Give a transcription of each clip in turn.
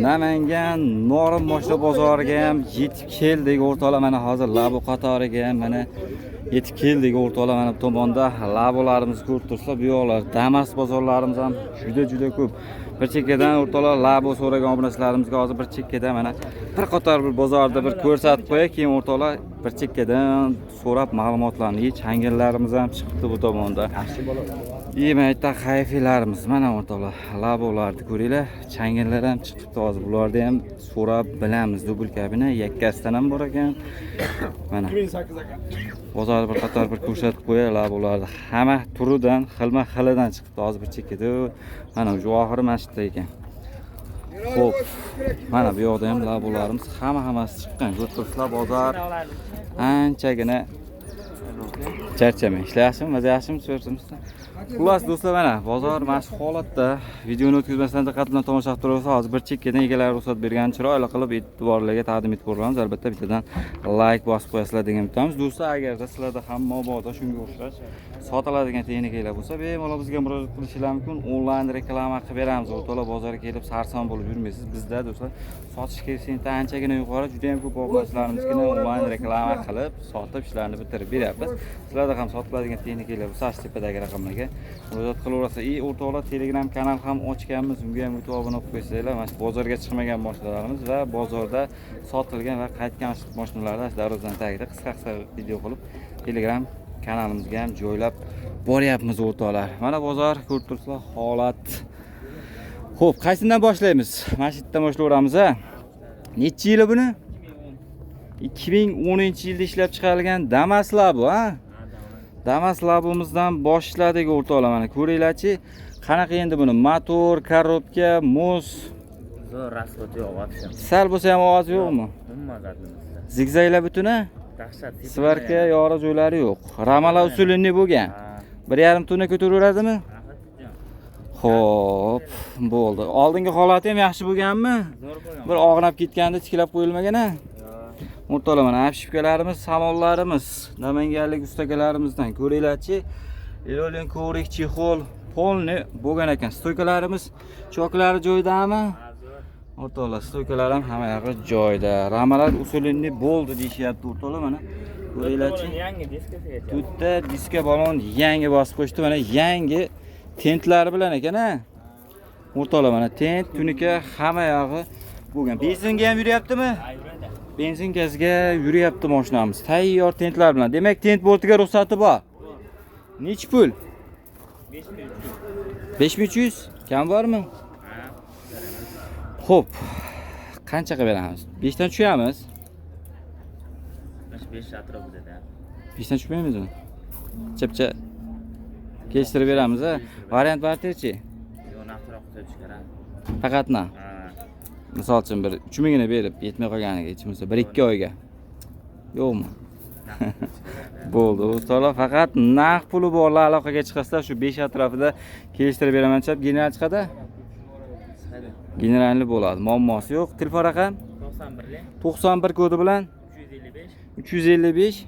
Namangan Norin moshina bozoriga ham yetib keldik o'rtoqlar. Mana hozir Labo qatoriga ham mana yetib keldik o'rtoqlar. Mana bu tomonda Labolarimizni ko'rib tursa, bu yoqlar Damas bozorlarimiz ham juda juda ko'p. Bir chekkadan o'rtoqlar, Labo so'ragan obunachilarimizga hozir bir chekkada mana bir qator bir bozorda bir ko'rsatib qo'yay, keyin o'rtoqlar, bir chekkadan so'rab ma'lumotlarni, changallarimiz ham chiqibdi bu tomonda. И mana yerda Hayfilarimiz, mana o'rtoqlar, Labolarni ko'ringlar, changallar ham chiqibdi hozir, bularni ham so'rab bilamiz. Dubl kabina yakkasidan ham bor ekan. Mana bozorni bir qator bir ko'rsatib qo'yay, Labolarni hamma turidan, xilma xilidan chiqibdi hozir bir chekkada. Mana shu oxiri mana shu yerda ekan. Xo'p, mana bu yoqda ham Labolarimiz hamma hammasi chiqqan. Ko'rib turibsizlar, bozor anchagina charchamang. Ishlar yaxshimi? Maza yaxshimi? Ko'rsimizda. Xullas do'stlar, mana bozor mana shu holatda. Videoni o'tkazmasdan diqqat bilan tomosha qilib turibsiz. Hozir bir chekkadan egalari ruxsat bergan chiroyli qilib e'tiborlarga taqdim etib ko'ramiz. Albatta bittadan like bosib qo'yasizlar degan umiddamiz. Do'stlar, agarda sizlarda ham mabodo shunga o'xshash sotiladigan texnikalar bo'lsa, bemalol bizga murojaat qilishingiz mumkin. Onlayn reklama qilib beramiz. O'rtoqlar, bozorga kelib sarson bo'lib yurmaysiz. Bizda do'stlar, sotish koeffitsiyenti anchagina yuqori, juda ham ko'p obunachilarimizgina onlayn reklama qilib, sotib, ishlarini bitirib beryapmiz. Sizlarda ham sotiladigan texnikalar bo'lsa, shu tepadagi raqamlarga murojaat qilaverasizlar. И o'rtoqlar, Telegram kanal ham ochganmiz. Unga ham o'tib obuna bo'lib qo'ysanglar, mana shu bozorga chiqmagan mashinalarimiz va bozorda sotilgan va qaytgan mashinalarni darvozani tagida qisqa-qisqa video qilib Telegram kanalimizga ham joylab boryapmiz o'rtoqlar. Mana bozor ko'rib turibsizlar holat. Xo'p, qaysidan boshlaymiz? Mana shu yerdan boshlayveramiz a. Nechi yili buni? 2010-yilda ishlab chiqarilgan Damas Labo, ha? Damas Labomizdan boshladik o'rtoqlar, mana ko'ringlarchi, qanaqa endi buni motor, коробка, мост. Zo'r, расход yo'q вообще. Sal bo'lsa ham ovozi yo'qmi? Umuman zadimizda. Zigzaglar butun a? Dahshat. Сварка yori joylari yo'q. Ramalar usulinli bo'lgan. 1,5 tonna ko'taraveradimi? Xo'p, bo'ldi. Oldingi holati ham yaxshi bo'lganmi? Zo'r bo'lgan. Bir og'nab ketganda tiklab qo'yilmagan a? Yo'q. O'rtoqlar, mana обшивка larimiz, salonlarimiz namanganlik ustakalarimizdan ko'ringlarchi. Elolin коврик, чехол полный bo'lgan ekan. Стойка larimiz, choklari joyidami? Ha, zo'r. O'rtoqlar, стойка lar ham hamma yog'i joyida. Ramalar usulinli bo'ldi deyishyapti o'rtoqlar, mana ko'ringlarchi. Yangi diskasigacha. To'rtta diska balon yangi bosib qo'yishdi. Mana yangi tentlari bilan ekan a. O'rtoqlar, mana tent, tunuka hamma yog'i bo'lgan. Benzinga ham yuryaptimi? Ha, yuradi. Benzin gazga yuryapti mashinamiz. Tayyor tentlar bilan. Demak, tent bortiga ruxsati bor. Nechi pul? 5300. 5300 kam bormi? Ha. Xo'p. Qancha qilib beramiz? 5 dan tushamiz. 5 atrofida. 5 dan tushmaymizmi? Chapcha kelishtirib beramiz a. Variant barterchi? Yo'q, naqdroq qilib chiqaradi. Faqat na. Ha. Misol uchun bir 3000 ini berib, yetmay qolganiga hech bo'lmasa 1-2 oyga. Yo'qmi? Bo'ldi, o'rtoqlar, faqat naqd puli borlar aloqaga chiqasizlar, shu 5 atrofida kelishtirib beraman deb general chiqadi. Chiqadi. Generalni bo'ladi, muammosi yo'q. Telefon raqam 91 91 kodi bilan 355 355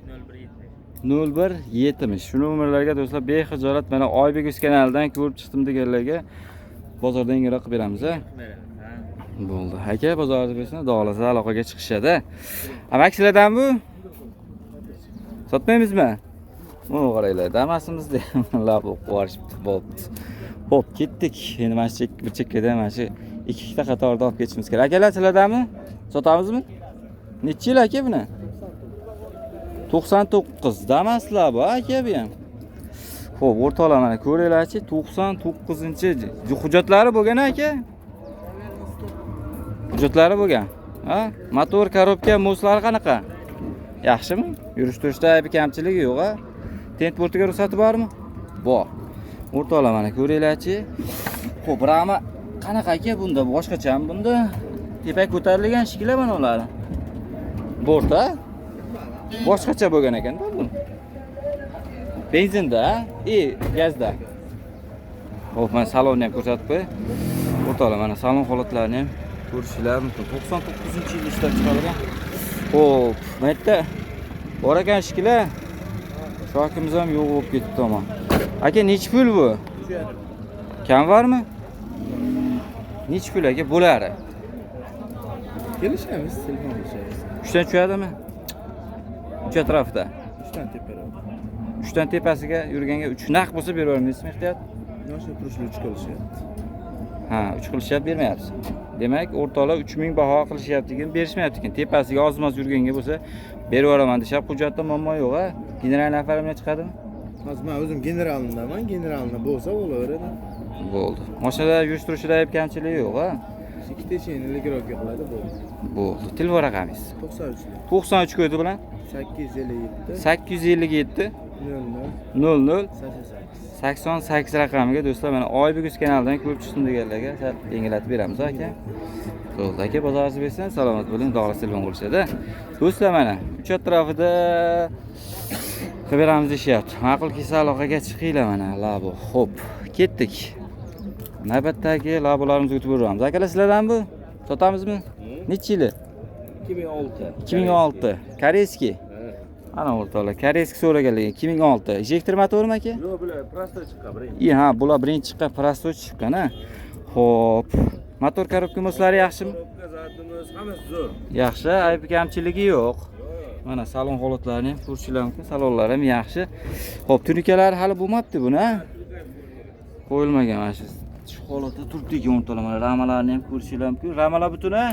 01 70. 01 70. Shu nomerlarga do'stlar, bexijolat mana Oybek Uz kanalidan ko'rib chiqdim deganlarga bozorda yengilroq qilib beramiz a. Beramiz. Ha. Bo'ldi. Aka, bozorda bersin, xudo xohlasa aloqaga chiqishadi. Amak, sizlardan bu? Sotmaymizmi? Mana qaranglar, Damasimizni lab o'qib yuborishibdi, bo'pti. Xo'p, ketdik. Endi mana shu bir chekkada mana shu ikkita qatorda olib ketishimiz kerak. Akalar, sizlardanmi? Sotamizmi? Nechi yil aka buni? 99 Damaslar bu aka bu ham. Xo'p, o'rtoqlar, mana ko'ringlarchi, 99-, hujjatlari bo'lgan aka? Hujjatlari bo'lgan. Ha? Motor, коробка, мост lari qanaqa? Yaxshimi? Yurish turishda aybi kamchiligi yo'q, a? Tent bortiga ruxsati bormi? Bor. O'rtoqlar, mana ko'ringlarchi. Xo'p, rama qanaqa aka bunda? Boshqachami bunda? Tepaga ko'tarilgan shekilli mana ular. Bort, a? Boshqacha bo'lgan ekanda bu. Benzinda, и gazda. Xo'p, mana salonni ham ko'rsatib qo'y. O'rtoqlar, mana salon holatlarini ham ko'rishinglar mumkin. 99-yilda ishlab chiqarilgan. Xo'p, mana yerda bor ekan shekilli. Shokimiz ham yo'q bo'lib ketdi tomon. Aka, nechi pul bu? Kam bormi? Nechi pul aka bo'lari? Kelishamiz, telefon qilishamiz. 3dan tushadimi? 3 atrofida. 3dan teparoq. 3dan tepasiga yurganga 3 naq bo'lsa beravermaysizmi ehtiyot? Yoshi turishli 3 qilishyapti. Ha, 3 qilishyapti, bermayapsiz. Demak, o'rtoqlar 3000 baho qilishyapti ekan, berishmayapti ekan. Tepasiga ozmoz yurganga bo'lsa beraveraman deyishyapti. Hujjatda muammo yo'q, a? General nafar bilan chiqadimi? Hozir men o'zim generalındaman, generalni bo'lsa bo'laveradi. Bo'ldi. Mashinada yurish turishida ayb kamchiligi yo'q, a? Ikkita eshigini ligirovka qiladi bo'ldi. Bo'ldi. Telefon raqamingiz? 93 93 kodi bilan 857 857 00 00 88. 88 raqamiga do'stlar mana Oybek Uz kanalidan ko'rib chiqdim deganlarga sal yengillatib beramiz aka. Bo'ldi aka, bozoringiz bersin, salomat bo'ling, xudo xohlasa telefon qilishadi. Do'stlar mana uch atrofida qilib beramiz deyishyapti. Ma'qul kelsa aloqaga chiqinglar mana labo. Xo'p, ketdik. Navbatdagi labolarimizga o'tib boramiz. Akalar sizlardan bu? Sotamizmi? Necha yili? 2006. 2006. Koreyskiy. Ana o'rtoqlar, koreyskiy so'raganlar 2006. Injektor motormi aka? Yo'q, bular prosto chiqqan birinchi. I ha, bular birinchi chiqqan, prostoy chiqqan ha. Xo'p. Motor korobka moslari yaxshimi? Korobka zatimiz hammasi zo'r. Yaxshi, ayb kamchiligi yo'q. Mana salon holatlarini ham ko'rishinglar mumkin. Salonlari ham yaxshi. Xo'p, turnikalari hali bo'lmabdi buni, ha? Qo'yilmagan mana shu. Shu holatda turibdi ekan o'rtoqlar. Mana ramalarni ham ko'rishinglar mumkin. Ramalar butun, ha?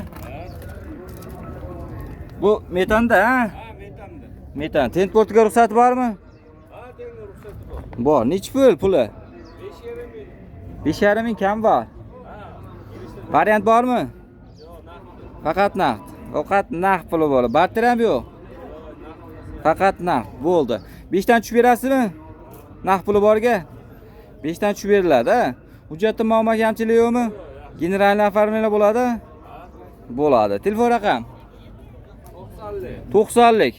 Bu metanda, ha? Ha, metanda. Metan. Tent portiga ruxsat bormi? Ha, tenga ruxsati bor. Bor. Nechi pul puli? 5,5 ming. 5,5 ming kam bor. Variant bormi? Faqat naqd. Faqat naqd puli bor. Barter ham yo'q. Faqat naqd. Bo'ldi. 5 dan tushib berasizmi? Naqd puli borga? 5 dan tushib beriladi, ha? Hujjatda muammo kamchilik yo'qmi? Generalniy оформление bo'ladi? Bo'ladi. Telefon raqam 90lik. 90lik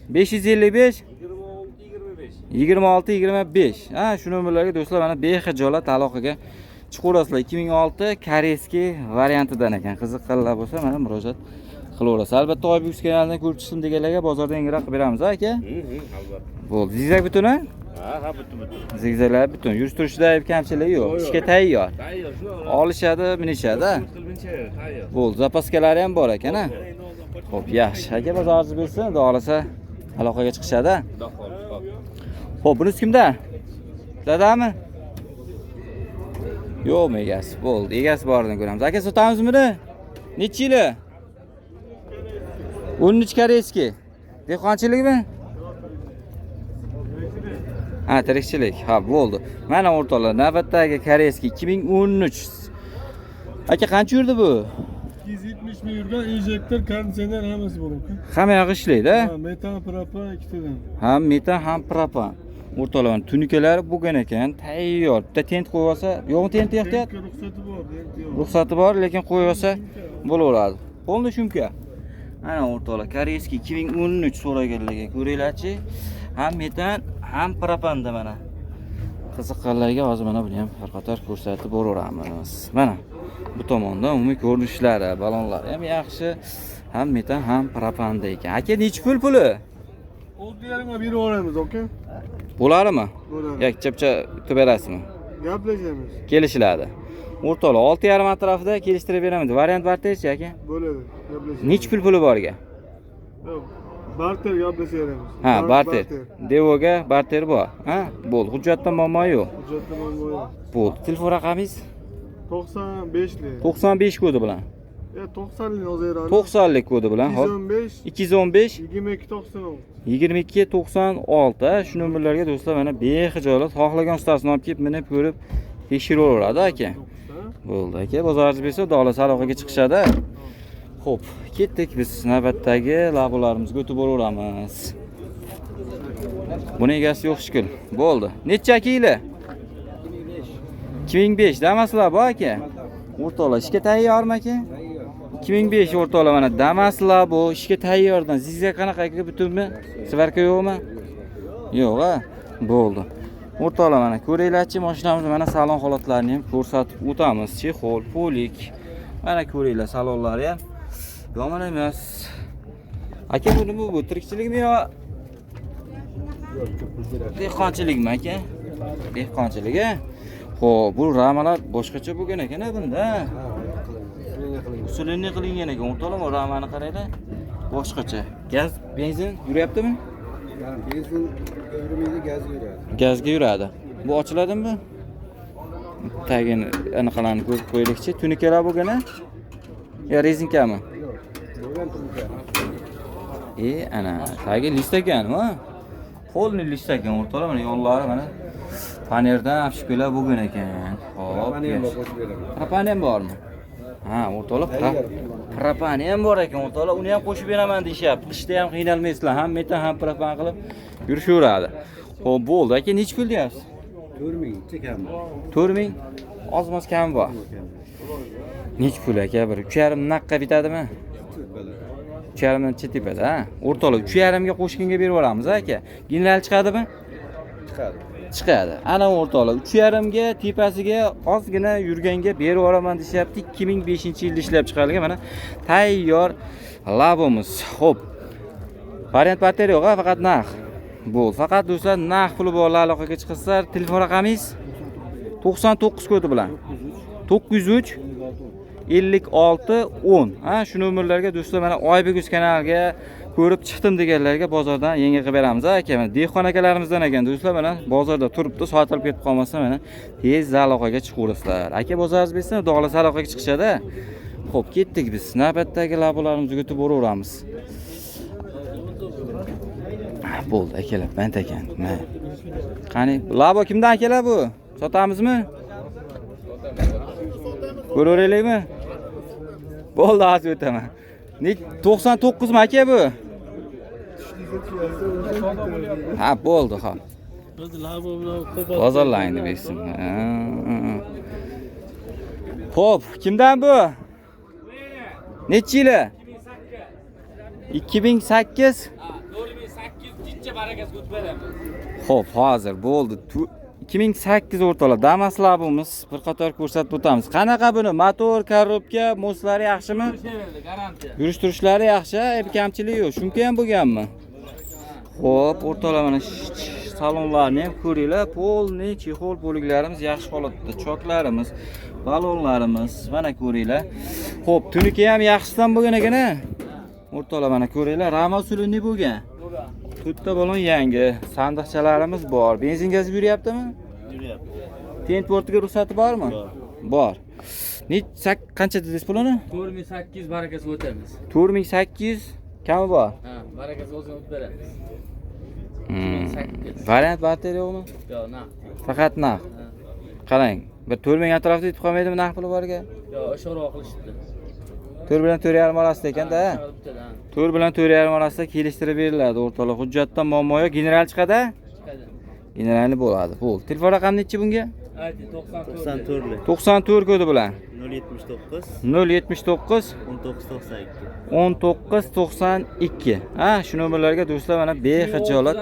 555 555 26 25. 26 25. Ha, shu nomerlarga do'stlar mana bexijolat aloqaga chiqaverasizlar. 2006 koreyskiy variantidan ekan. Qiziqqanlar bo'lsa mana murojaat qilaverasiz. Albatta Oybek kanalidan ko'rib chiqdim deganlarga bozorda yangiroq qilib beramiz, aka. Albatta. Bo'ldi. Zigzag butun, ha? Ha, ha, butun butun. Zigzaglar butun. Yurish turishida ayb kamchiligi yo'q. Ishga tayyor. Tayyor, shuni Olishadi, minishadi. ha? qilguncha tayyor. Bo'ldi. Zapaskalari ham bor ekan, ha? Xo'p, yaxshi. Aka bozoringiz bersin, xudo xohlasa aloqaga chiqishadi. Xudo xohlasa. Xo'p, bunisi kimda? Sizlardami? Yo'qmi egasi? Bo'ldi, egasi boridan ko'ramiz. Aka sotamizmi buni? Necha yili? 13 koreyskiy. Dehqonchilikmi? Ha, tirikchilik. Ha, bo'ldi. Mana o'rtoqlar, navbatdagi koreyskiy 2013. Aka qancha yurdi bu? 270 ming yurgan injektor, konditsioner hammasi bor aka. Hamma yog'i ishlaydi, a? Ha, metan, propan ikkitadan. Ham metan, ham propan. O'rtoqlar, tunukalari bo'lgan ekan, tayyor. Bitta tent qo'yib olsa, yo'qmi tent ehtiyot? Tentga ruxsati bor, tent yo'q. Ruxsati bor, lekin qo'yib olsa bo'laveradi. Полный shumka. Ana o'rtoqlar, koreyskiy 2013 so'raganlarga ko'ringlarchi. Ham metan, ham propanda mana. Qiziqqanlarga hozir mana buni ham bir qator ko'rsatib boraveramiz. Mana bu tomonda umumiy ko'rinishlari, balonlari ham yaxshi. Ham metan, ham propanda ekan. Aka, nechi pul puli? 6,5 ga berib yuboramiz aka. Bo'ladimi? Bo'ladi. Yoki chapcha tutib berasizmi? Gaplashamiz. Kelishiladi. O'rtoqlar, 6,5 atrofida kelishtirib beramiz. Variant barterchi aka. Bo'ladi. Gaplashamiz. Nechi pul puli borga? Yo'q, barter gaplashaveramiz. Ha, barter. Devoga barter bor. Ha, bo'ldi. Hujjatda muammo yo'q. Hujjatda muammo yo'q. Bo'ldi. Telefon raqamingiz 95lik. 95 kodi bilan. Ya 90lik yozayveradi. 90lik kodi bilan. Hop. 215 215 22 96. 22 96. Ha, shu nomerlarga do'stlar mana bexijolat xohlagan ustasini olib kelib minib ko'rib tekshiraveradi aka. Bo'ldi aka, bozoringiz bersa, xudo xohlasa aloqaga chiqishadi. Xo'p, ketdik biz navbatdagi labolarimizga o'tib boraveramiz. Buni egasi yo'q shekil. Bo'ldi. Necha kilo? 2005 Damaslar bu aka. O'rtoqlar, ishga tayyormi aka? 2005 o'rtoqlar mana Damaslar bu ishga tayyordan. Zigzag qanaqa aka butunmi? Svarka yo'qmi? Yo'q, ha. Bo'ldi. O'rtoqlar mana ko'ringlarchi mashinamizni mana salon holatlarini ham ko'rsatib o'tamiz. Chexol, polik. Mana ko'ringlar salonlari ham yomon emas. Aka bu nima bu? Tirikchilikmi yo dehqonchilikmi aka? Dehqonchilik, a? Xo'p, bu ramalar boshqacha bo'lgan ekan a bunda. qilingan. Usulini qilingan ekan. O'rtoqlar, ramani qaranglar. Boshqacha. Gaz, benzin yuryaptimi? Benzin yurmaydi, gaz yuradi. Gazga yuradi. Bu ochiladimi? Tagini anaqalarni ko'rib qo'yaylikchi. Tunikalar bo'lgan a? Yo rezinkami? Yo'q. Bo'lgan tunika. Ana, tagi list ekan, ha? Polni list ekan, o'rtoqlar, mana yonlari mana fanerdan apshikolar bo'lgan ekan. Hop. Propan ham qo'shib beraman. Propan ham bormi? Ha, o'rtoqlar, propani ham bor ekan, o'rtoqlar, uni ham qo'shib beraman deyishyapti. Qishda ham qiynalmaysizlar, ham metan, ham propan qilib yurishaveradi. Xo'p, bo'ldi. Aka, nechi pul deyapsiz? 4000 chekam. 4000 oz-moz kami bor. Nechi pul aka? Bir 3,5 naqqa bitadimi? 3,5 dan tepada, ha? O'rtoqlar, 3,5 ga qo'shganga berib yuboramiz, aka. General chiqadimi? Chiqadi. Chiqadi. Ana o'rtoqlar, 3,5 ga tepasiga ozgina yurganga berib yuboraman deyishyapti. 2005-yilda ishlab chiqarilgan mana tayyor Labomiz. Xo'p. Variant barter yo'q, ha, faqat narx. Bo'ldi. Faqat do'stlar, narx puli borlar aloqaga chiqsalar, telefon raqamingiz 99 kodi bilan 903 56 10. Ha, shu nomerlarga do'stlar mana Oybek Uz kanaliga ko'rib chiqdim deganlarga bozordan yengil qilib beramiz, aka. Mana dehqon akalarimizdan ekan do'stlar, mana bozorda turibdi, sotilib ketib qolmasa mana tez aloqaga chiqaverasizlar. Aka, bozoringiz bersin, xudo xohlasa aloqaga chiqishadi. Xo'p, ketdik biz. Navbatdagi labolarimizni o'tib boraveramiz. Bo'ldi, akalar, band ekan. Mana. Qani, labo kimdan akalar bu? Sotamizmi? Ko'raveraylikmi? Bo'ldi, hozir o'taman. 99 mi aka bu? Ha, bo'ldi, ha. Bozorlarni bersin. Xo'p, kimdan bu? Nechi yili? 2008. 4800 barakasi o'tib beramiz. Xo'p, hozir bo'ldi. 2008 o'rtoqlar, Damas Labomiz bir qator ko'rsatib o'tamiz. Qanaqa buni? Motor, korobka, mostlari yaxshimi? Garantiya. Yurish turishlari yaxshi, ayb kamchiligi yo'q. Shumka ham bo'lganmi? Xo'p, o'rtoqlar, mana salonlarni ham ko'ringlar. Polni chexol bo'liklarimiz yaxshi holatda. Choklarimiz, balonlarimiz mana ko'ringlar. Xo'p, tuniki ham yaxshisidan bo'lgan ekan a? O'rtoqlar, mana ko'ringlar, rama usuli ne bo'lgan? To'rtta balon yangi, sandiqchalarimiz bor. Benzin gaz yuryaptimi? Yuryapti. Tent portiga ruxsati bormi? Bor. Qancha dedingiz pulini? 4800 barakasi o'tamiz. 4800 kami bor. Ha, barakasi o'zini o'tib beramiz. Variant barter yo'qmi? Yo'q, naqd. Faqat naqd. Qarang, bir 4000 atrofida yetib qolmaydimi naqd puli borga? Yo'q, oshiqroq qilishibdi. 4 bilan 4,5 orasida ekanda. 4 bilan 4,5 orasida kelishtirib beriladi o'rtoqlar. Hujjatdan muammo yo'q. General chiqadi? Chiqadi. Generalni bo'ladi. Bo'ldi. Telefon raqami nechi bunga? Ayting, 94. 94 94 kodi bilan 079 079 1992. 1992. Ha, shu nomerlarga do'stlar mana bexijolat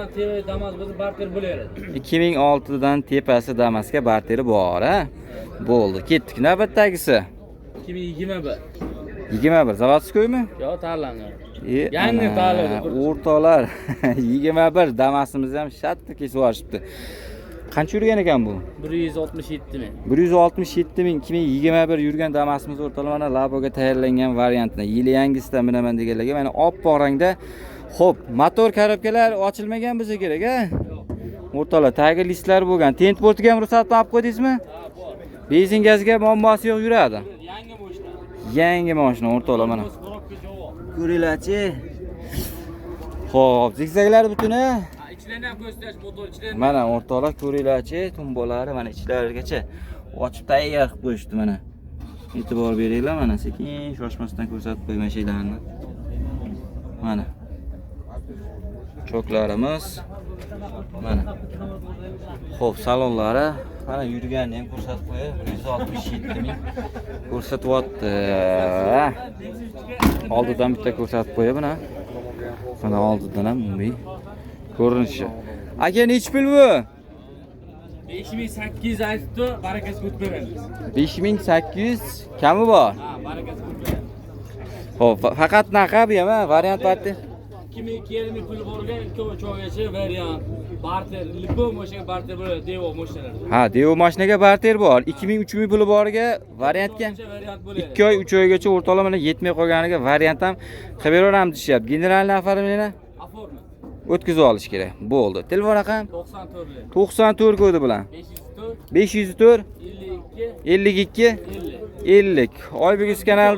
Damas bizni barter bo'laveradi. 2006 dan tepasi Damasga barteri bor, ha. Bo'ldi, ketdik. Navbatdagisi 2021. 21 zavodskoymi? Yo'q, tanlangan. Yangi tanladi. O'rtoqlar, 21 Damasimizni ham shatta kesib yuborishibdi. Qancha yurgan ekan bu? 167 ming. 167 ming 2021 yurgan Damasimiz o'rtoqlar mana Laboga tayyorlangan variantini. Yili yangisidan bilaman deganlarga mana oppoq rangda. Xo'p, motor korobkalar ochilmagan bo'lsa kerak, a? O'rtoqlar, tagi listlar bo'lgan. Tent portiga ham ruxsatni olib qo'ydingizmi? Ha, bor. Benzin gazga muammosi yo'q yuradi. Yangi mashina. Yangi mashina o'rtoqlar mana. Ko'ringlarchi. Xo'p, zigzaglar butun a? Ichilarini ham ko'rsatash, motor ichilarini. Mana o'rtoqlar ko'ringlarchi, tumbolari mana ichlarigacha ochib tayyor qilib qo'yishdi mana. E'tibor beringlar mana sekin shoshmasdan ko'rsatib qo'y mashinalarni. Mana. Choklarimiz mana. Xo'p, salonlari mana yurganini ham ko'rsatib qo'yay. 167 ming ko'rsatyapti. Oldidan bitta ko'rsatib qo'yay mana. Mana oldidan ham umumiy ko'rinishi. Aka, nechi pul bu? 5800 aytibdi, barakasi o'tib beramiz. 5800 kami bor. Ha, barakasi o'tib beramiz. Xo'p, faqat narxi bu ham, variant barter. 2250 ming puli borga, 2 cho'gacha variant. Barter, любой mashinaga barter bo'ladi, Devo mashinalarda. Ha, Devo mashinaga barter bor. 2000 3000 puli boriga variantga Variant bo'ladi. 2 oy, 3 oygacha o'rtoqlar mana yetmay qolganiga variant ham qilib beraveramiz deyishyapti. Generalni оформление Оформи. o'tkazib olish kerak. Bo'ldi. Telefon raqam 94 94 kodi bilan 504 504 52 52 50. 50. Oybek kanal,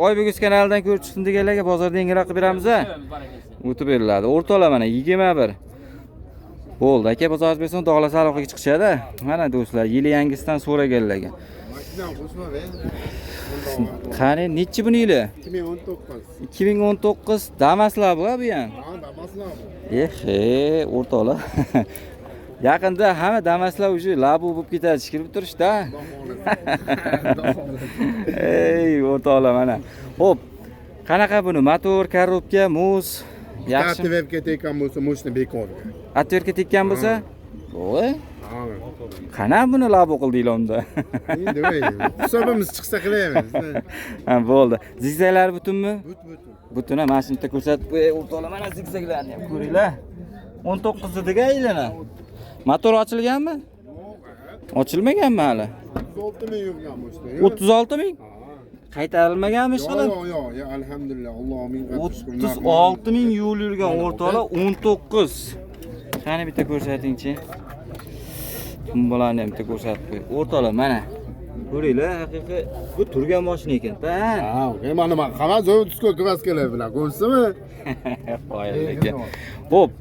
Oybek kanalidan ko'rib chiqdim deganlarga bozorda yengilroq qilib beramiz a. Beramiz, barakasi. O'tib beriladi. O'rtoqlar mana 21. Bo'ldi aka, bozor bersin, xudo xohlasa aloqaga chiqishadi. Mana do'stlar, yili yangisidan so'raganlarga. Mashinani qo'shma be. Qani, nechi buni yili? 2019. 2019 Damaslar bu, bu ham. Ha, Damaslar bu. Ehe, o'rtoqlar. Yaqinda hamma Damaslar уже labu bo'lib ketadi, shikilib turishda. Ey, o'rtoqlar mana. Xo'p, qanaqa buni? Motor, korobka, muz, yaxshi. Отвертка tekkan bo'lsa, mashina bekorga. Отвертка tekkan bo'lsa? Voy, Ha. qana buni labu qildinglar unda? Endi voy, hisobimiz chiqsa qilaymiz. Ha, bo'ldi. Zigzaglar butunmi? But butun. Butun ha, mana shuni bitta ko'rsatib qo'yay, o'rtoqlar, mana zigzaglarni ham ko'ringlar. 19 dediga aylana. Motor ochilganmi? Ochilmaganmi hali? 36 ming yurgan mashina. 36 ming? Qaytarilmaganmi Yo'q, ishqilib? yo'q, yo'q, ya alhamdulillah, Alloh ming qat shukr. 36 ming yo'l yurgan o'rtoqlar, 19. Qani bitta ko'rsatingchi. Tumbalarni ham bitta ko'rsatib qo'y. O'rtoqlar mana. Ko'ringlar, haqiqiy bu turgan mashina ekan-da. Ha, okey, mana mana hamma заводской краска lar bilan ko'rsami? Qoyil ekan. Xo'p,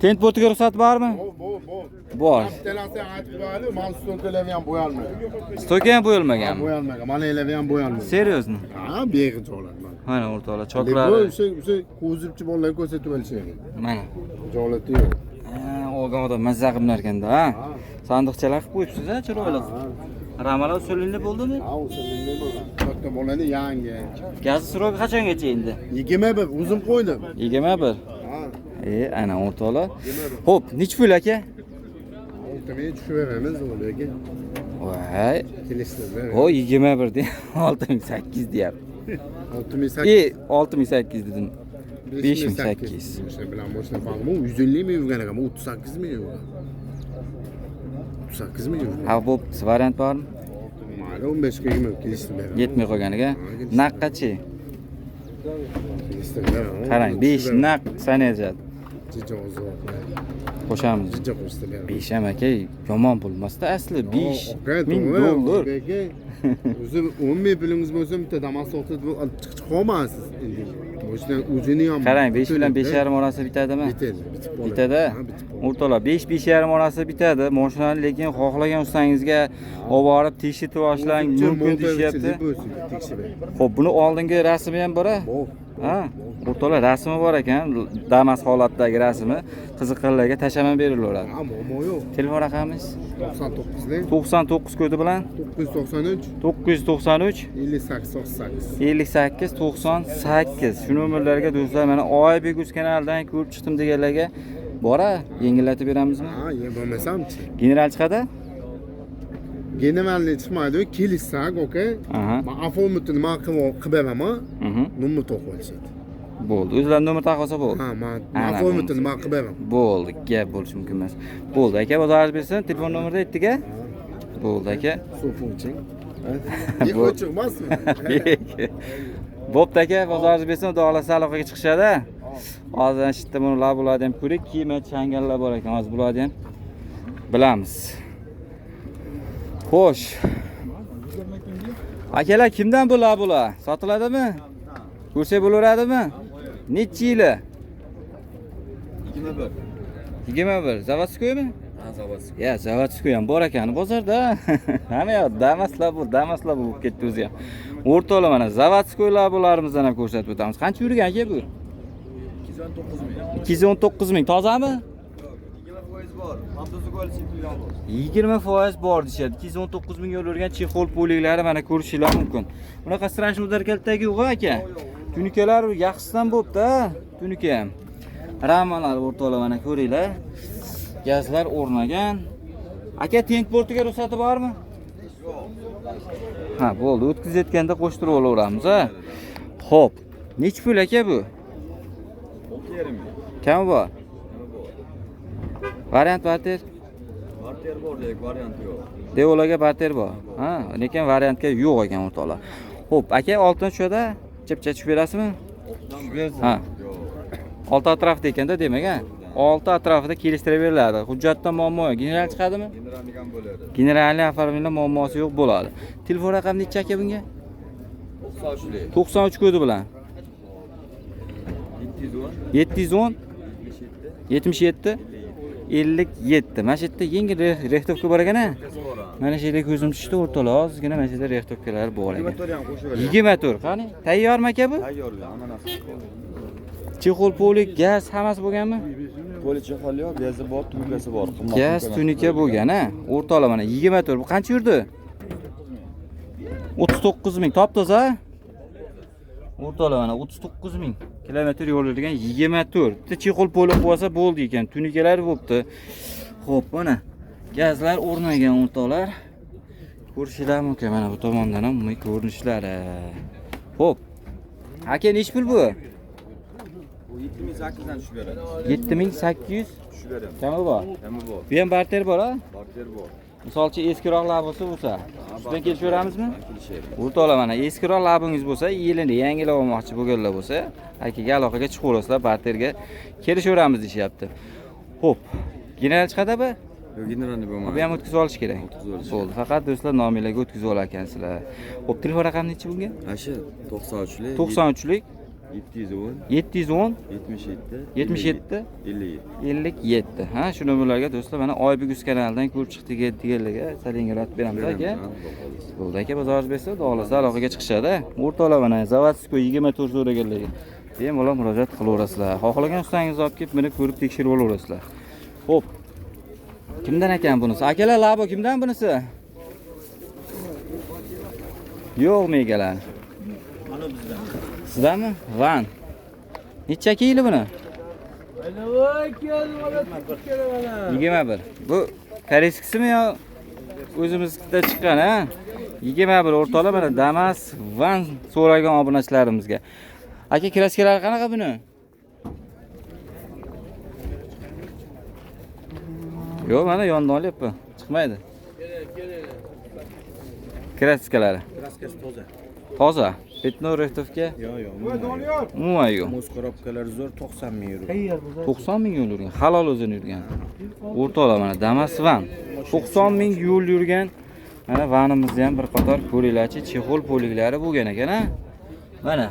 tent portiga ruxsat bormi? Bo, bo, bo. Bor. Bittalasi aytib qo'yaylik, mana стойка lari ham bo'yalmagan. Стойка ham bo'yalmaganmi? Bo'yalmagan, mana elari ham bo'yalmagan. Серьезно? Ha, bexijolat mana. Mana o'rtoqlar, Lekin choklari. o'sha ko'zibchi bolalarga ko'rsatib olishadi. Mana. Xijolati yo'q. Ha, olgan odam mazza qilib ekanda, ha? Sandiqchalar qilib qo'yibsiz, ha, chiroyli qilib. Ramalar usulini bo'ldimi? Ha, o'sha menday bo'lgan. Katta bolani yangi. Gaz срок i qachongacha endi? 21 o'zim qo'ydim. 21. Ha, E, ana o'rtoqlar. Xo'p, nechi pul aka? 6 ming tushib beramiz lekin Voy, kelishdi. o 21 de 6800 deyapti. 6800. E, 6800 dedim. 5800. O'sha bilan mashina farqi 150 ming yurgan ekan, bu 38 ming yurgan. 38 ming yurgan. Ha, bo'pti, variant bormi? Mayli 15 ga 20 kelishdi beramiz. Yetmay qolganiga. Naqqa-chi? Kelishdi beramiz. Qarang, 5 naq sanayapti. Jijo uzoq. Qo'shamiz. Jijo qo'shdi beramiz. 5 ham aka yomon bo'lmasda asli 5 Aka, ming to'g'ri, dollar. aka. O'zi 10 ming pulingiz bo'lsa bitta Damas sotib olib chiqib qolmaysiz endi. Mashina o'zini ham Qarang, 5 bilan 5,5 orasi bitadimi? Bitadi, bitib qoladi. Bitadi. Ha, bitib qoladi. O'rtoqlar, 5 5,5 orasi bitadi. Mashinani lekin xohlagan ustangizga olib borib tekshirtib olishlaring mumkin deyishyapti. Tekshirib. Xo'p, buni oldingi rasmi ham bor a? Bor. Ha, o'rtoqlar rasmi bor ekan, Damas holatdagi rasmi. Qiziqqanlarga tashlama berilaveradi. Ha, muammo yo'q. Telefon raqamingiz 99lik 99 kodi bilan 993 993 58 98. 58 98. Shu nomerlarga do'stlar mana Oybek uz kanalidan ko'rib chiqdim deganlarga bora yengillatib beramizmi? Ha, ye bo'lmasamchi. General chiqadi? Generalni chiqmaydi, kelishsak, okey. Aha. Men оформить nima qilib beraman, nomer taqib olishadi. Bo'ldi. O'zlari nomer taqib olsa bo'ldi. Ha, men Ana, оформить nima qilib beraman. Bo'ldi, gap bo'lishi mumkin emas. Bo'ldi aka, bozoringiz bersin. Telefon nomerida aytdik a? Bo'ldi aka. So'funching. Bu- Ochiq emasmi? Bo'pti aka, bozoringiz bersin, xudo xohlasa aloqaga chiqishadi. Hozir shu yerda buni bularni ham ko'ring, kiyma changallar bor ekan, hozir bularni ham bilamiz. Xo'sh. Akalar, kimdan bu bular? Sotiladimi? Ko'rsak bo'laveradimi? Nechi yili? 21. 21. Заводской mi? Ha, заводской. Ya, заводской ham bor ekan bozorda. Hamma yoq Damaslar bu, Damaslar bu bo'lib ketdi o'zi ham. O'rtoqlar mana заводской bularimizni ham ko'rsatib o'tamiz. Qancha yurgan aka bu? 219 ming. 219 ming. Tozami? 20% bor. Mototsikl chekilgan bor. 20% bor deyishyapti. 219 ming yo'l yurgan чехол poliklari mana ko'rishinglar mumkin. Bunaqa страшный удар kaltagi yo'q aka. Tunikalar yaxshisidan bo'pti, ha? Tunika ham. Ramalar o'rtoqlar mana ko'ringlar. Gazlar o'rnagan. Aka, tent portiga ruxsati bormi? Ha, bo'ldi. O'tkazayotganda qo'shtirib olaveramiz, ha. Xo'p, nechi pul aka bu? 6,5 ming. Kami bor? Nima bor? Variant barter? Barter bor, lekin varianti yo'q. Devolarga barter bor. Ha, lekin variantga yo'q ekan o'rtoqlar. Xo'p, aka, oltin tushadi, chipcha tushib berasizmi? Ha. Olti atrofida ekanda demak, ha? Olti atrofida kelishtirib beriladi. Hujjatda muammo yo'q. General chiqadimi? Generalnik ham bo'ladi. Generalniy оформление muammosi yo'q bo'ladi. Telefon raqami necha aka bunga? 93lik. 93 kodi bilan. 710 710 77 77 57. Mana shu yerda yengil рихтовка bor ekan a? Mana shu yerda ko'zim tushdi o'rtoqlar, ozgina mana shu yerda рихтовка lar bor ekan. 24 ham qo'shib beradi. 24 qani? Tayyormi aka bu? Tayyorlar, hamma narsa. Чехол polik, gaz hammasi bo'lganmi? Poli чехол yo'q, gazi bor, tunikasi bor. Qimmat Gaz tunika bo'lgan a? O'rtoqlar mana 24. Bu qancha yurdi? 39 ming. Top toza. O'rtoqlar mana 39 ming kilometr yo'l yurgan 24. Bitta чехол poli qo'yib olsa bo'ldi ekan. Tunikalar bo'pti. Xo'p, mana gazlar o'rnagan o'rtoqlar. Ko'rishinglar mumkin mana bu tomondan ham umumiy ko'rinishlari. Xo'p. Aka, nechi pul bu? Bu 7800 dan tushib beradi. 7800 Tushib beramiz. kami bor. Kami bor. Bu ham barter bor a? Barter bor. Misol uchun eskiroq bo'lsa bo'lsa, ustidan kelishaveramizmi? Kelishaylik. O'rtoqlar mana eskiroq labingiz bo'lsa, yilini yangilab olmoqchi bo'lganlar bo'lsa, akaga aloqaga chiqaverasizlar, barterga kelishaveramiz deyishyapti. Xo'p, general chiqadi bu? Yo'q, generalniy bo'lmaydi. Bu ham o'tkazib olish kerak. O'tkazib olish Bo'ldi. Faqat do'stlar nominglarga o'tkazib olar ekansizlar. Xo'p, telefon raqami nechi bunga? Ana shu 93lik 93lik 710 710 77 77 57. 57. Ha, shu nomerlarga do'stlar mana Oybek Uz kanalidan ko'rib chiqdik deganlarga salinglar beramiz aka. Bo'ldi aka, bozoringiz bersa, xudo xohlasa aloqaga chiqishadi. O'rtoqlar mana заводской 24 so'raganlarga bemalol murojaat qilaverasizlar. Xohlagan ustangizni olib kelib, buni ko'rib tekshirib olaverasizlar. Xo'p. Kimdan ekan bunisi? Akalar, labo kimdan bunisi? Yo'qmi egalar? Sizdanmi? Van. Necha kilo buni? 21. Bu koreyskisimi yo o'zimizda chiqqan ha? 21 o'rtoqlar mana Damas Van so'ragan obunachilarimizga. Aka, краска lari qanaqa buni? Yo'q, mana yondan olyapman. Chiqmaydi. Краска lari. Краска si toza. Toza. Пятно рихтовка Yo'q, yo'q. umuman yo'q. Мост коробка lar zo'r, 90 ming yurgan. 90 ming yo'l yurgan. Halol o'zini yurgan. O'rtoqlar mana Damas Van 90 ming yo'l yurgan. Mana vanimizni ham bir qator ko'ringlarchi, чехол poliklari bo'lgan ekan a. Mana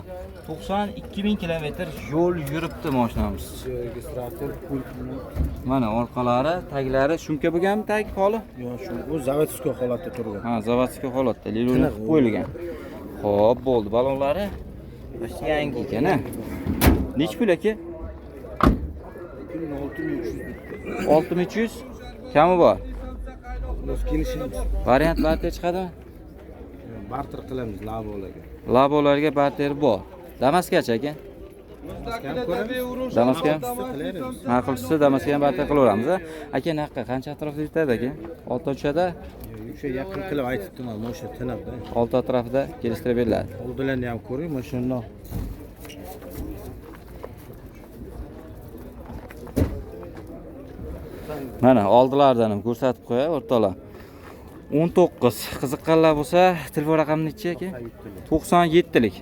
92 ming kilometr yo'l yuribdi mashinamiz. Registrator, pult. Mana orqalari, taglari shumka bo'lganmi tag poli? Yo'q, shu bu заводской holatda turgan. Ha, заводской holatda liloni qilib qo'yilgan. Xo'p, bo'ldi. Balonlari почти yangi ekan a. Nechi pul aka? 6300. 6300 kami bor. Biz kelishimiz. Variant barter chiqadimi? Barter qilamiz labolarga. Labolarga barter bor. Damasgacha aka? Damasga ham? Qilaveramiz. Ma'qul tushsa Damasga ham barter qilaveramiz a. Aka, narxi qancha atrofida yutadi aka? 6 tushadi? O'sha yaqin qilib aytib turman, o'sha tiniqda. 6 atrofida kelishtirib beriladi. Oldilarni ham ko'ring, mana shundoq. Mana oldilaridan ham ko'rsatib qo'yay o'rtoqlar. 19 qiziqqanlar bo'lsa, telefon raqami nechi aka? 97lik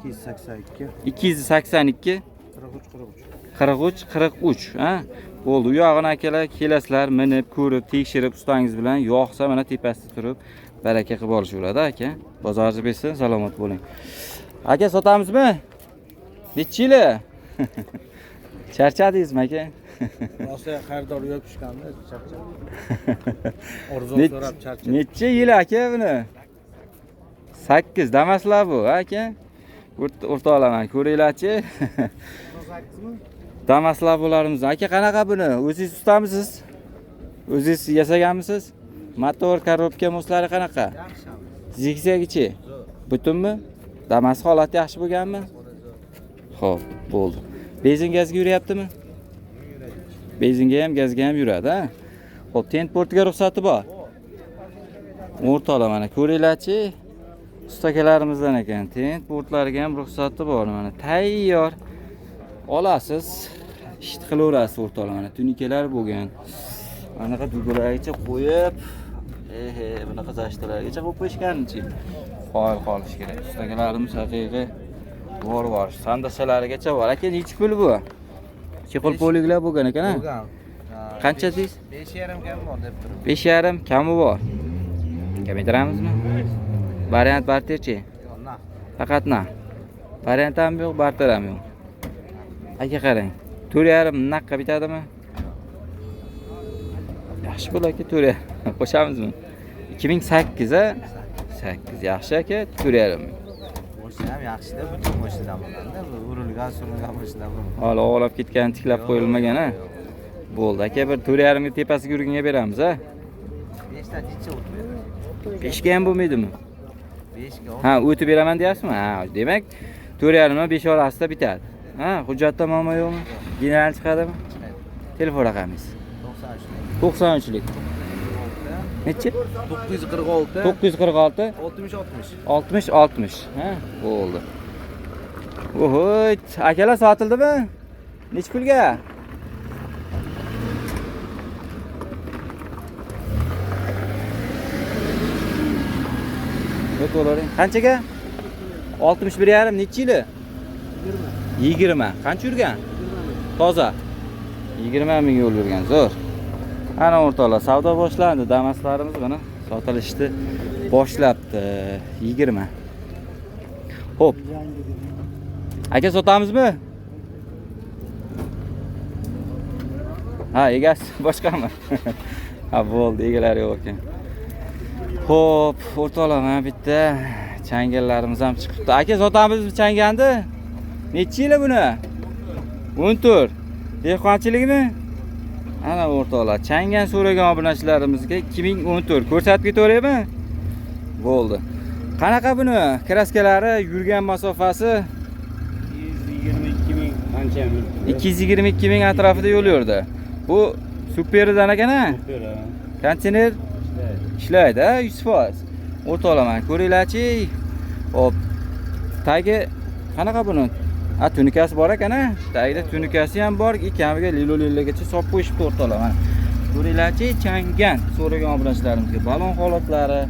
282 282 43 43. 43 43 ha, bo'ldi. U yog'ini akalar kelasizlar, minib ko'rib tekshirib ustangiz bilan yoqsa mana tepasida turib baraka qilib olishaveradi aka. Bozoringiz bersin, salomat bo'ling aka. Sotamizmi? Nechi yili charchadingizmi aka? Rosa xaridor yo'q tushganda charchab. Orzu so'rab charchab. Necha yil aka buni? 8 Damaslar bu aka. O'rtoqlar mana ko'ringlarchi. Damaslar bularimiz. Aka, qanaqa buni? O'zingiz ustamisiz? O'zingiz yasaganmisiz? Motor, коробка, мост lari qanaqa? Zigzagichi? Butunmi? Damas holati yaxshi bo'lganmi? Xo'p, bo'ldi. Benzin gazga yuryaptimi? Benzinga ham, gazga ham yuradi, ha? Xo'p, tent portiga ruxsati bor. O'rtoqlar mana ko'ringlarchi. Ustakalarimizdan ekan. Tent portlariga ham ruxsati bor mana. Tayyor. Olasiz. Ishni qilaverasiz o'rtoqlar, mana tunikalar bo'lgan. Anaqa dugalargacha qo'yib, ehe, bunaqa zashtalargacha qo'yib qo'yishganichi. Qoyil qolish kerak. Ustakalarimiz haqiqiy bor bor. Sandashalarigacha bor. Aka, nechi pul bu? Chexol poliklar bo'lgan ekan, a? Bo'lgan. Qancha deysiz? 5,5 kam bor deb turibdi. 5,5 kami bor. Kamaytiramizmi? Variant barterchi. Yo'q, naqd. Faqat na. Variant ham yo'q, barter ham yo'q. Aka qarang. 4,5 naqqa bitadimi? Yaxshi pul aka, 4,5. Qo'shamizmi? 2008 a? 8 yaxshi aka, 4,5 ming. Moshina ham yaxshida, butun mashina bo'lganda, bu urilgan, surilgan mashina bo'lmagan. Hali og'lab ketgan, tiklab qo'yilmagan a? Bo'ldi aka, bir 4,5 ga tepasiga yurganga beramiz a? 5 dan necha o'tib beradi? 5 ga ham bo'lmaydimi? 5 ga. Ha, o'tib beraman deyapsizmi? Ha, demak 4,5 dan 5 orasida bitadi. Ha, hujjatda muammo yo'qmi? General chiqadimi? Chiqadi. Telefon raqamingiz? 93. 93lik. Nechi? 946 946 60 60. 60 60. Ha, bo'ldi. Ohoy, akalar sotildimi? Nechi pulga? Yo'q, to'laring. Qanchaga? 61,5 nechi yili? 20. Qancha yurgan? Toza. 20 ming yo'l yurgan, zo'r. Ana o'rtoqlar, savdo boshlandi. Damaslarimiz mana sotilishni boshlabdi. 20. Xo'p. Aka sotamizmi? Ha, egasi boshqami? Ha, bo'ldi, egalari yo'q ekan. Xo'p, o'rtoqlar, mana bitta changallarimiz ham chiqibdi. Aka sotamizmi changanni? Nechi yili buni? 14. Dehqonchilikmi? Ana o'rtoqlar, changan so'ragan obunachilarimizga 2014 ko'rsatib ketaveraymi? Bo'ldi. Qanaqa buni kraskalari, yurgan masofasi 222 ming qancha yuribdi? 222 ming atrofida yo'l yurdi. Bu superidan ekan a? Konditsioner ishlaydi, a, 100%. O'rtoqlar, mana ko'ringlarchi. Hop. Tagi qanaqa buni? Ha, tunikasi bor ekan a? Tagida tunikasi ham bor, kamiga lilo lillagacha solib qo'yishibdi o'rtoqlar, mana. Ko'ringlarchi, changan so'ragan obunachilarimizga balon holatlari.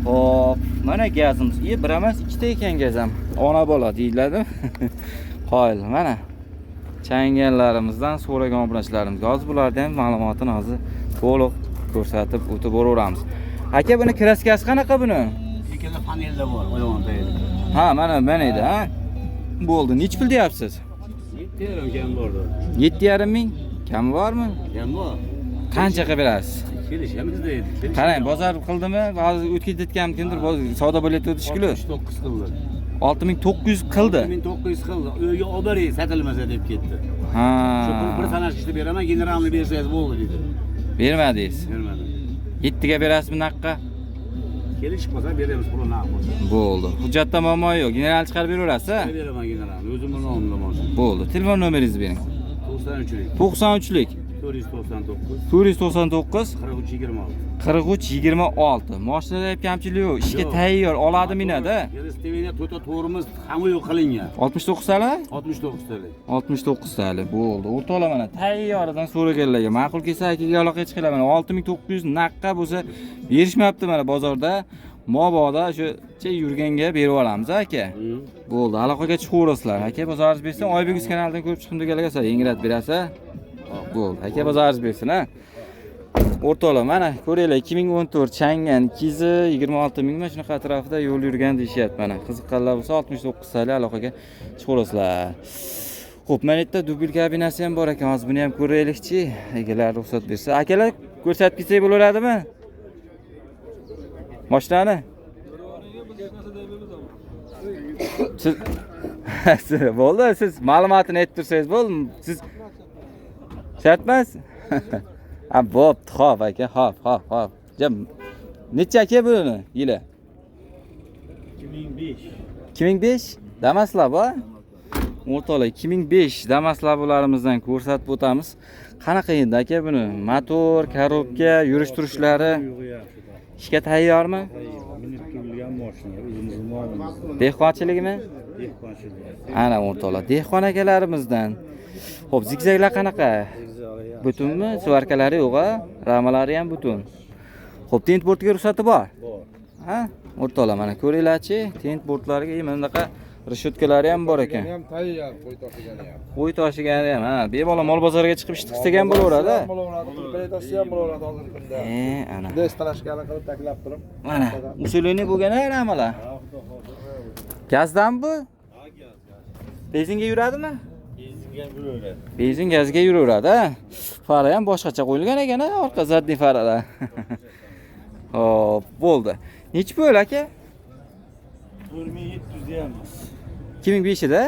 Hop, mana gazimiz. Bir emas, ikkita ekan gaz ham. Ona bola deyiladi. Qoyil, mana. Changanlarimizdan so'ragan obunachilarimizga hozir bularni ham ma'lumotini hozir to'liq ko'rsatib o'tib boraveramiz. Aka, buni kraskasi qanaqa buni? Ikkala panelda bor, oyog'ini tagida. Ha, mana mana edi, ha. Bo'ldi. Nechi pul deyapsiz? 7,5 kam bor. 7,5 ming. Kami bormi? Kam bor. Qancha qilib berasiz? Kelishamiz deydi. Qarang, bozor qildimi? Hozir o'tib ketgan kimdir savdo bo'layotgandi shekilli. 69 qildi. 6900 qildi. 6900 qildi. Uyga olib bering, sotilmasa deb ketdi. Ha. Shu pul bir sanashishni beraman, generalni bersangiz bo'ldi dedi. Bermadingiz. Bermadim. 7 ga berasizmi naqqa? Kelishib qolsa beramiz pulini naqd bo'lsa. Bo'ldi. Hujjatda muammo yo'q. General chiqarib beraverasiz, a? Beraman generalni, o'zimni nomimda mashina. Bo'ldi. Telefon nomeringizni bering. 93lik 93lik 499 499 43 26. 43 26. Mashinada ham kamchilik yo'q. Ishga tayyor, oladi minadi. Yeristevina to'ta to'rimiz hamma yo'q qilingan. 69 tala? 69 talik. 69 tali bo'ldi. O'rtoqlar mana tayyoridan so'raganlarga ma'qul kelsa akaga aloqaga chiqinglar. Mana 6900 naqqa bo'lsa berishmayapti mana bozorda. Mabodo shu yurganga berib olamiz aka. Bo'ldi, aloqaga chiqaverasizlar. Aka bozoringiz bersin, Oybek uz kanalidan ko'rib chiqdim deganlarga sal yengillatib berasiz. Bo'ldi, aka bozoringiz bersin ha. O'rtoqlar mana ko'ringlar 2014 Changan 226 ming mana shunaqa atrofida yo'l yurgan deyishyapti mana. Qiziqqanlar bo'lsa 69 tali aloqaga chiqaverasizlar. Xo'p, mana yerda dubl kabinasi ham bor ekan. Hozir buni ham ko'raylikchi. Egalar ruxsat bersa. Akalar ko'rsatib ketsak bo'laveradimi? Mashinani? Siz bo'ldi, siz ma'lumotini aytib tursangiz bo'ldi. Siz shart emas. Ha, bo'pti, xo'p aka, xo'p, xo'p, xo'p. Jam necha aka buni yili? 2005. 2005 Damaslar bu? O'rtoqlar 2005 Damaslar bularimizdan ko'rsatib o'tamiz. Qanaqa endi aka buni? Motor, korobka, yurish turishlari Ishga tayyormi? Minib turilgan mashina, o'zimizni molimiz. Dehqonchilikmi? Dehqonchilik. Ana o'rtoqlar, dehqon akalarimizdan. Xo'p, zigzaglar qanaqa? Butunmi? Svarkalari yo'q, a? Ramalari ham butun. Xo'p, tent bortiga ruxsati bor. Bor. Ha? O'rtoqlar, mana ko'ringlarchi, tent bortlariga mana bunaqa reshotkalari ham bor ekan. Ham tayyor, qo'y toshigani ham. Qo'y toshigani ham, ha, bemalol mol bozoriga chiqib ish qilsak ham bo'laveradi. Bo'laveradi, qo'y toshsa ham bo'laveradi hozirgi kunda. Ana. Bunday talashgani qilib taklab turib. Mana, usulini bo'lgan a ramalar. Gazdan bu? Benzinga yuradimi? Benzinga yuraveradi. Benzin gazga yuraveradi, ha? Fara ham boshqacha qo'yilgan ekan, ha, orqa задний faralar. Hop, bo'ldi. Nechi pul aka? 4700 deyamiz. 2005 da?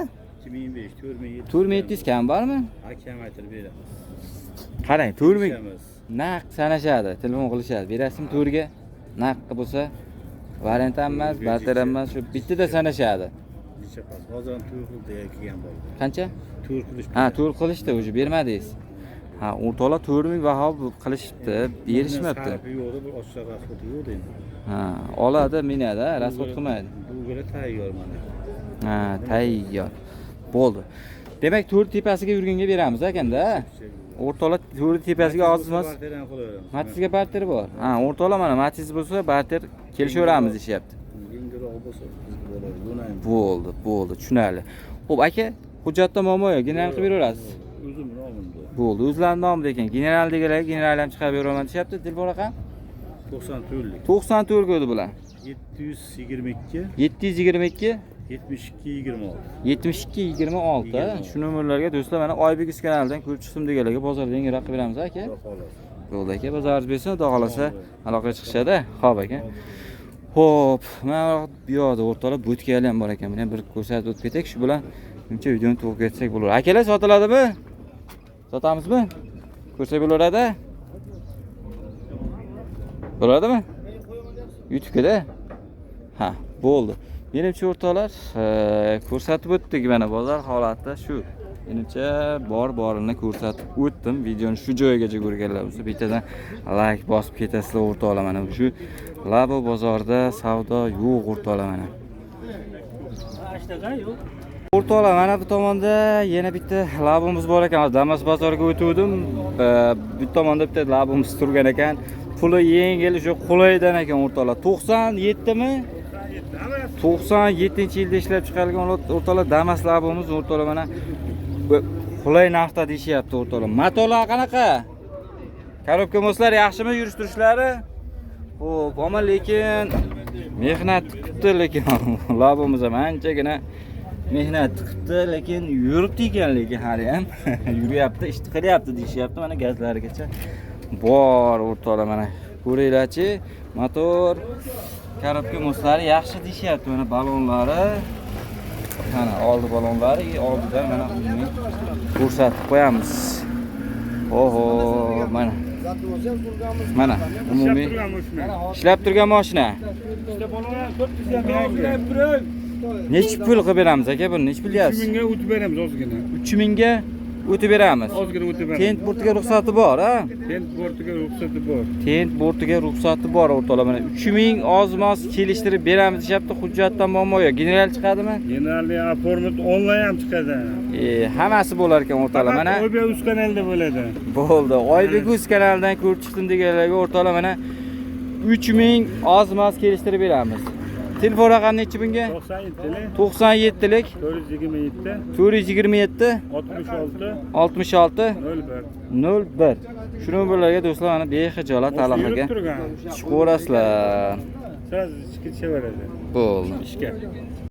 2005, 4700. 4700 kam bormi? Ha, kamaytirib beramiz. Qarang, 4000 Beramiz. Naq sanashadi, telefon qilishadi. Berasizmi to'rga? Naq bo'lsa variant ham emas, barter ham emas, shu bittada sanashadi. Necha pas? Hozir ham to'y qildi kelgan bola. Qancha? To'y qilish. Ha, to'rt qilishdi, уже bermadingiz. Ha, o'rtoqlar 4000 baho qilishibdi, berishmabdi. Sarfi yo'qdi, bir ochiq rasxodi yo'qdi endi. Ha, oladi, minadi, rasxod qilmaydi. Bugula tayyor mana. Ha, tayyor. Bo'ldi. Demak, to'rt tepasiga yurganga beramiz ekanda. O'rtoqlar to'rt tepasiga ozmas. Barter ham qilaveramiz. Matizga barter bor. Ha, o'rtoqlar mana Matiz bo'lsa barter kelishaveramiz deyishyapti. Yengilroq bo'lsa bizga bo'ladi. Buni ham Bo'ldi, bo'ldi, tushunarli. Xo'p, aka, hujjatda muammo yo'q, general qilib beraverasiz. O'zim nomimda. Bo'ldi, o'zlarini nomida ekan. General deganlar general ham chiqarib beraman deyishyapti. Telefon raqam 94lik. 94 kodi bilan. 722 722 72 26. 72 26. Shu nomerlarga do'stlar mana Oybek uz kanalidan ko'rib chiqdim deganlarga bozorda yengilroq qilib beramiz aka. Xudo xohlasa. Bo'ldi aka, bozoringiz bersin, xudo xohlasa aloqaga chiqishadi. Xo'p aka. Xo'p, mana bu yoqda o'rtoqlar bo'tkalar ham bor ekan. Buni ham bir ko'rsatib o'tib ketak. Shu bilan menimcha videoni to'xtatsak bo'ladi. Akalar sotiladimi? Sotamizmi? Ko'rsak bo'laveradi? Bo'ladimi? YouTube'da? Ha, bo'ldi. Menimcha o'rtoqlar, ko'rsatib o'tdik mana bozor holati shu. Menimcha bor borini ko'rsatib o'tdim. Videoni shu joyigacha ko'rganlar bo'lsa bittadan like bosib ketasizlar o'rtoqlar mana shu Labo bozorida savdo yo'q o'rtoqlar mana. O'rtoqlar mana bu tomonda yana bitta labomiz bor ekan. Hozir Damas bozoriga o'tuvdim. Bu tomonda bitta labomiz turgan ekan. Puli yengil, shu qulaydan ekan o'rtoqlar. 97 mi? 97-yilda ishlab chiqarilgan o'rtoqlar Damas labomiz o'rtoqlar mana qulay narxda deyishyapti o'rtoqlar. Motorlar qanaqa? Korobka moslar yaxshimi yurish turishlari? Xo'p, ammo lekin mehnat qilibdi lekin labomiz ham anchagina mehnat qilibdi, lekin yuribdi ekan lekin hali ham yuryapti, ish qilyapti deyishyapti. Mana gazlarigacha bor o'rtoqlar mana ko'ringlarchi, motor korobka moslari yaxshi deyishyapti. Mana balonlari, mana oldi balonlari, oldidan mana umumiy ko'rsatib qo'yamiz. Oho, mana. Mana umumiy ishlab turgan mashina. Nechi pul qilib beramiz aka buni? Nechi pul deyapsiz? 3000 ga o'tib beramiz ozgina. 3000 ga o'tib beramiz. Ozgina o'tib beramiz. Tent bortiga ruxsati bor, ha? Tent bortiga ruxsati bor. Tent bortiga ruxsati bor o'rtoqlar mana 3000 oz-moz kelishtirib beramiz deyapti. Hujjatdan muammo yo'q. General chiqadimi? Generalniy оформить onlayn ham chiqadi. Hammasi bo'lar ekan o'rtoqlar mana. Oybek uz kanalida bo'ladi. Bo'ldi. Oybek uz kanalidan ko'rib chiqdim deganlarga o'rtoqlar mana 3000 oz-moz kelishtirib beramiz. Telefon raqami nechi bunga? 97 97lik 427 427 66 66 01. 01. Shu nomerlarga do'stlar mana bexijolat aloqaga Yurib turgan. chiqaverasizlar. Sraz ishga tushaveradi. Bo'ldi. Ishga.